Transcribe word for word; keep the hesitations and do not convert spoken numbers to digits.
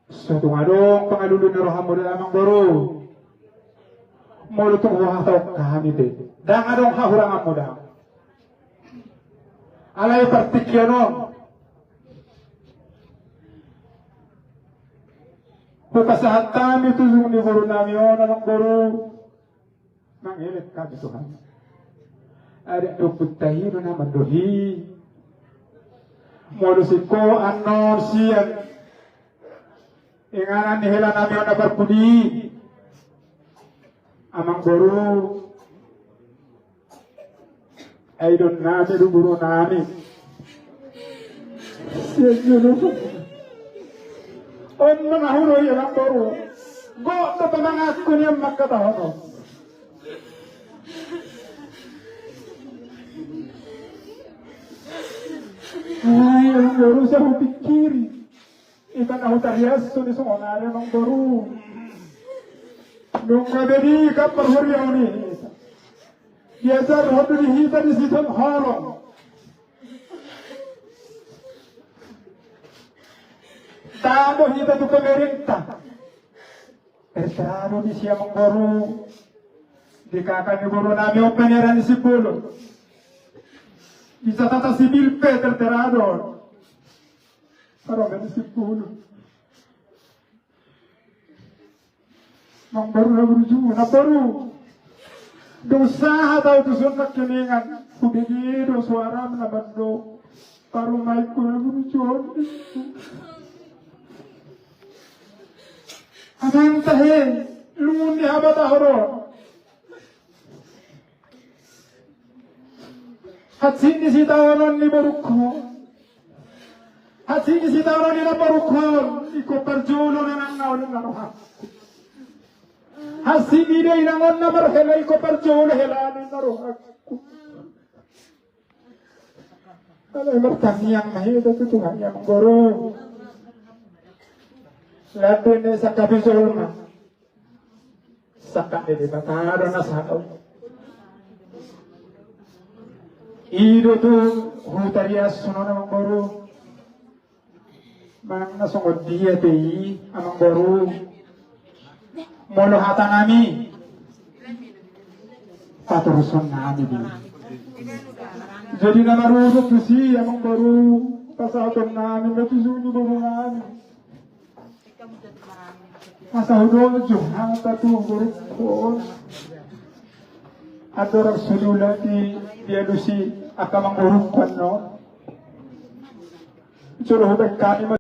So tung adong pangalului ni rohamu da, Amangboru. Molo tung huhatahon hami pe, ndang adong hahuranganmu da. Alai partingkian on, hupasahat hami tu ujung ni borunami on, Amangboru. Mangelek hami tu Tuhan. Adat ni ompunta i do na mandok i. Molo singkop annon sian inganan ni helanami on na parpudi, Amangboru, ai do nami do borunami. Sian jolo on ma na hudok i, Amangboru. Gok do pamanganku nian mangkatahon on. Ai, Amangboru, sai hupingkiri. Ima na hutariashon i songon ari, Amangboru. Nunga be dihap parhuriaon i hita. Diajarhon do di hita disi tu holong. Tabo hita tu pemerintah. Tertera do disi, Amangboru, di kaka ni borunami on, paneran ni Simbolon. Di catatan sipil pe tertera do parumaen ni Simbolon. Amangboru na burju, Amangboru. Dung sahat ahu tuson nangkiningan, hubege do suaram na mandok, parumaenku na burju on. Amanta he, lungun ni habatahon on. Hansit ni sitaonon ni borungkon. Hansit ni sitaonon ni namborungkon, ingkon parjolo na nang na on na rohangku. Hansit ni ida inangon na marhela, ingkon parjolo hela na rohangku. Alai martangiang ma hita tu Tuhan i, Amangboru. Lande na sangkap ni jolma, sangkap ni Debata do na saut. I do tu hutariashon on, Amangboru. Manang na songon dia pe i, Amangboru, molo hatanami, patorushon nami do i. Jadi na marudut tusi, Amangboru, pasahaton nami ma tu ujung ni borunami. Asa hudok jo hata tu borungkon. Andorang so diulati, dialusi angka amangborungkon on. Jolo hubaen hami ma